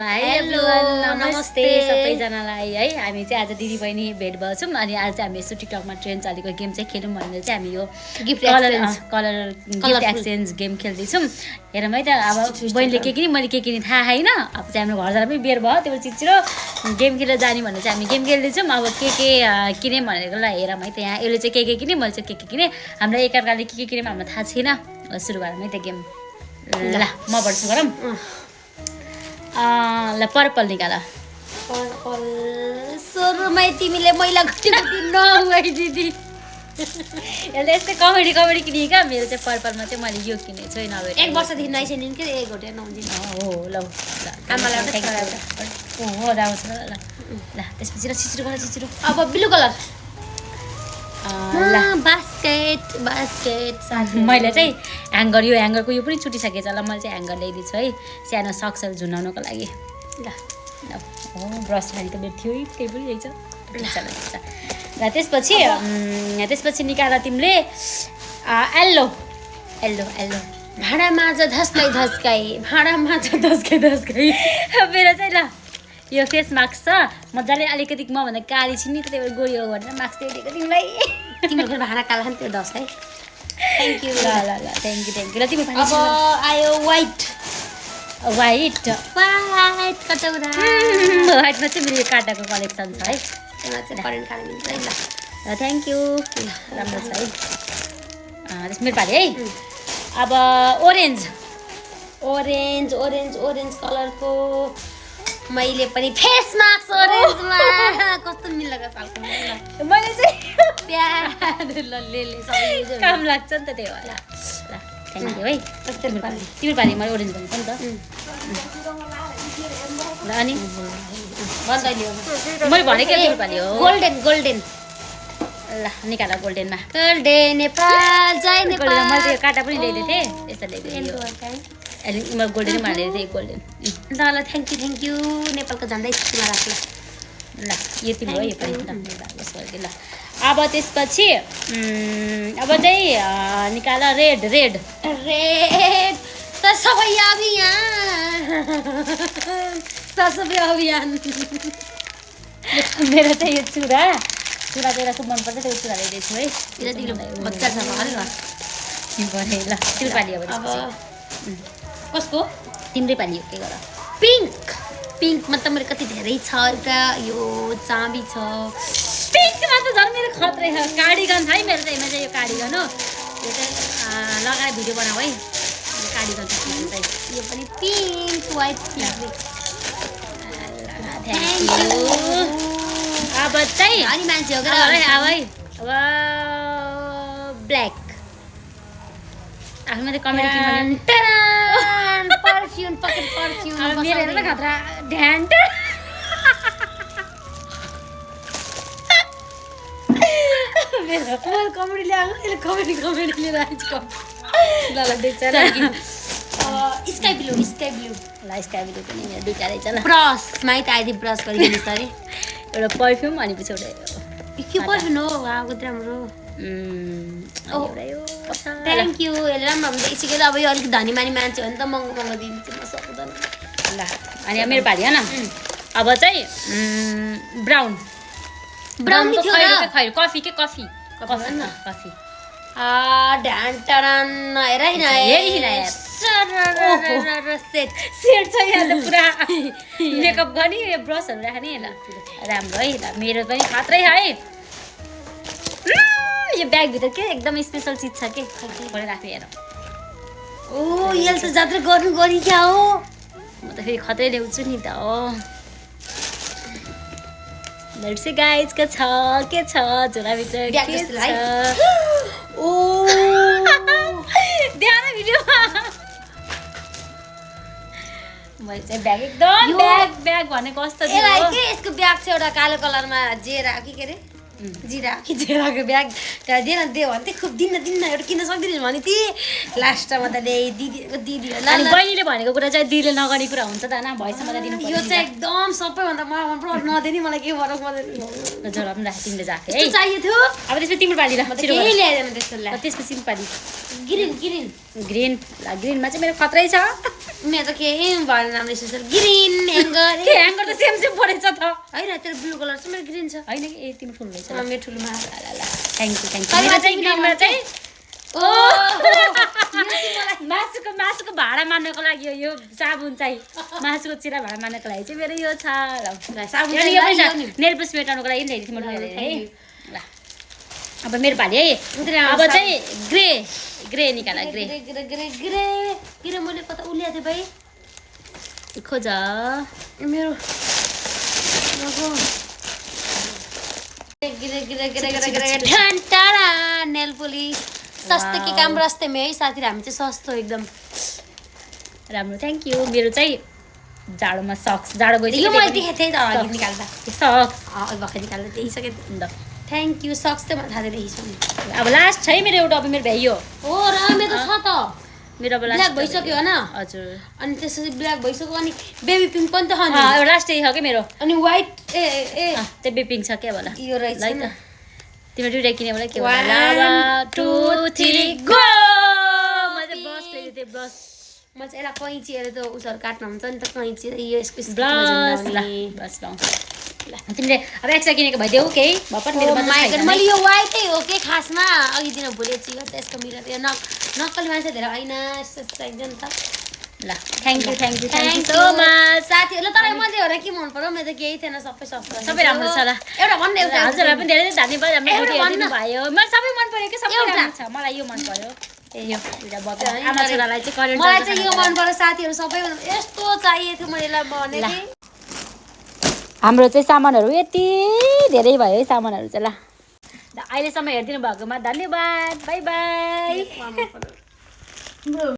High everyone नमस्ते सबैजनालाई है हामी चाहिँ आज दिदी बहिनी भेट भएछौँ अनि आज चाहिँ हामी यसो टिकटकमा ट्रेन्ड चलेको गेम चाहिँ खेलौँ भनेर चाहिँ हामी यो गिफ्ट एक्सचेन्ज गेम खेल्दैछौँ। हेरौँ है त अब बहिनीले के किने मैले के किने थाहा होइन। अब चाहिँ हाम्रो घर जाँदा पनि बेर भयो त्यो छिटो गेम खेलेर जाने भनेर चाहिँ हामी गेम खेल्दैछौँ। अब के किने भनेकोलाई हेरौँ है त। यहाँ यसले चाहिँ के किने मैले चाहिँ के किने हाम्रो एकअर्काले के किने हामीलाई थाहा छैन। सुरु गरौँ है त गेम। ल म भन्छु गरौँ ल पर्पल निकाल। पर्पल सुरुमै तिमीले मैला नहुई दिदी यसले यस्तै कमेडी किने क्या। मेरो चाहिँ पर्पलमा चाहिँ मैले यो किनेको छु नभए 1 वर्षदेखि नआइसकेन कि 1 घोटे नहुँदिन हो। ल आमालाई हो राम्रो छ। ल ल त्यसपछि ल छिटो अब ब्लू कलर बास्केट मैले चाहिँ ह्याङ्गर यो ह्याङ्गरको यो पनि छुटिसकेछ। ल मैले चाहिँ ह्याङ्गर ल्याइदिएको छु है सानो सक्सहरू झुन्डाउनको लागि। ल हो ब्रस खाने त मेरो थियो केही पनि रहेछ। ल त्यसपछि निकाल तिमीले येल्लो भाँडामा धस्काई मेरो चाहिँ ल यो फेस मास्क छ मजाले अलिकति म भन्दा काली छु नि त त्यही भएर गोरी हो भनेर मास्क चाहिँ दिएको तिमीलाई। तिम्रो फेरि भाँडा काला खाने त्यो धस्काई। Thank you. ल थ्याङ्क यू। ल तिम्रो अब आयो वाइट कटौरा वाइटमा चाहिँ मेरो काटाको कलेक्सन छ है। त्यसमा चाहिँ करेन्ट काट्न मिल्छ है। ल थ्याङ्क यू राम्रो छ है। त्यस मेरो पालि है। अब ओरेन्ज कलरको मैले पनि फेस मास्क ओरेन्जमा कस्तो मिल्दो खालको मैले चाहिँ प्यार ले सबै काम लाग्छ नि त त्यही भएर। ल थ्याङ्क यू है। तिम्रो पालि मैले ओरेन्ज भनेको नि त। ल अनि मैले भनेको तिम्रो पालि हो गोल्डेन ल निकाल गोल्डेनमा। नेपाल जय नेपाल। मैले त्यो काटा पनि ल्याइदिएको थिएँ यस्तो ल्याइदिएको अहिले म गोल्डेन मानेको थिएँ गोल्डेन। ल थ्याङ्क यू नेपालको झन्डै स्थितिमा राख्नु। ल यो तिम्रो हो यो पनि ल। अब त्यसपछि अब चाहिँ निकाल रेड सबै अभियान मेरो चाहिँ यो चुरा चाहिँ खुब मनपर्छ त्यो चुरा ल्याइदिएको छु है। बच्चा छ ल तिम्रो पालि अब कसको तिम्रै पालि हो के गर। पिङ्कमा त मेरो कति धेरै छ। एउटा यो चाबी छ पिङ्कमा त झन् मेरो खत्रै छ। कार्डिगन छ है मेरो चाहिँ यो कार्डिगन हो। यो चाहिँ लगाएर भिडियो बनाऊ है। यो कार्डिगन छ यो पनि पिङ्क वाइट थ्याङ्क यू। अब चाहिँ अनि मान्छे हो अब ब्ल्याक आफ्नो त कमेडी पर्फ्युम मेरो हेर न खतरा ध्यान कमेडी ल्याएको कमेडी लिएर आइज ल देख्छ स्काई ब्लू ल स्काई ब्लू पनि मेरो दुईवटा रहेछ। ल ब्रस माइत आइदि ब्रस गरिदिनुहोस् अरे एउटा पर्फ्युम अनि पछि एउटा के पर्फ्युम हो कति राम्रो। Thank you. यसले राम्रो हुन्छ यतिकै अब यो अलिक धनी मानी मान्छे हो नि त महँगो दिन्छ म सक्दैन। ल अनि मेरो पालि होइन। अब चाहिँ ब्राउन कफी ढान्टरान हेर सेट छ यहाँ त पुरा मेकअप गर्ने ब्रसहरू राख्ने। ल राम्रो है। ल मेरो पनि खत्रै है। यो ब्यागभित्र के एकदम स्पेसल चिज छ के राख्ने हेर। यसले त जात्रा गर्नु क्या हो। म त फेरि खत्रै ल्याउँछु नि त हो। लड्से गाइज के छ झोलाभित्र के छ ध्यान भिडियोमा मैले चाहिँ ब्याग एकदम ब्याग भनेको कस्तो यसलाई के यसको ब्याग छ एउटा कालो कलरमा जेरा के अरे जिराको ब्याग त्यहाँ दिएन दियो भने चाहिँ खुब दिन्न एउटा किन्न सक्दिनँ भने थिएँ लास्टमा त ल्याए दिदी अनि बहिनीले भनेको कुरा चाहिँ दिदीले नगर्ने कुरा हुन्छ त होइन भएसम्म त दिनु यो चाहिँ एकदम सबैभन्दा मलाई मन पर्छ नदिने मलाई के फरक पर्दैन जरा पनि राख तिमीले जाके है चाहियो थियो अब त्यसपछि तिम्रो पाली ल केही ल्याइदिएन त्यस्तो ल्या त्यसपछि पाली ग्रिन ग्रिनमा चाहिँ मेरो खतरै छ मेरो त केही भएन राम्रो सोचेर ग्रिन ह्याङ्गर ह्याङ्गर त सेम परेछ त होइन तेरो ब्लू कलर छ मेरो ग्रिन छ होइन ए तिम्रो ठुलो रहेछ मेरो ठुलोमा थ्याङ्क यू मेरो चाहिँ ग्रिनमा चाहिँ मासुको भाडा मान्नको लागि यो साबुन चाहिँ मासुको चिरा भाडा मान्नको लागि चाहिँ मेरो यो छ ल नेल पलिस मेटाउनुको लागि नि म है ल अब मेरो पाली है अब चाहिँ ग्रे निकाल ग्रे मैले कता उल्याएको थिएँ भाइ खोज मेरो नेल पोलिस सस्तो के काम रस्ते में है साथीहरु हामी चाहिँ सस्तो एकदम राम्रो थ्याङ्क यू मेरो चाहिँ जाडोमा सक्स जाडो गइसक्यो यो मैले देखेको थिएँ त अघि निकाल्दा सक्स भर्खर निकाल्दा देखिसकेँ ल थ्याङ्क यू सक्स चाहिँ मैले थाहा देखिसकेँ अब लास्ट छ है मेरो एउटा अब मेरो भ्याइयो हो र मेरो छ त मेरो अब ब्ल्याक भइसक्यो होइन हजुर अनि त्यसपछि ब्ल्याक भइसक्यो अनि बेबी पिङ्क पनि त छ एउटा लास्टै छ के मेरो अनि व्हाइट ए त्यो बेबी पिङ्क छ के होला यो रहेछ ल तिम्रो दुईटा किने होला के होला 1 2 3 गो म चाहिँ ब्रस ल्याएको थिएँ ब्रस म चाहिँ यसलाई कैँचीले त उसहरू काट्नु हुन्छ नि त कैँची यो यसको ब्रस लाउँ ल तिमीले अब एक्स्ट्रा किनेको भइदेऊ केही भर्खर मेरो मैले यो व्हाइटै हो के खासमा अघि दिन भोलि चियो त्यसको मिरर यो नक्कली मान्छे धेरै होइन यस्तो चाहिन्छ नि त ल थ्याङ्क यू सो मच साथीहरु तर मैले हो र के मन पर्यो मेरो त केही थिएन सबै सस्तो सबै राम्रो छ ल एउटा भन्ने एउटा हजुरलाई पनि धेरै धन्यवाद हाम्रो भिडियो हेर्नु भयो मलाई सबै मन पर्यो के सबै राम्रो छ मलाई यो मन पर्यो यो एउटा बक्का आमा छोरालाई चाहिँ करेन्ट मलाई चाहिँ यो मन पर्यो साथीहरु सबै यस्तो चाहिएको थियो मैले भने थिएँ हाम्रो चाहिँ सामानहरू यति धेरै भयो है सामानहरू चाहिँ ल अहिलेसम्म हेरिदिनु भएकोमा धन्यवाद बाई बाई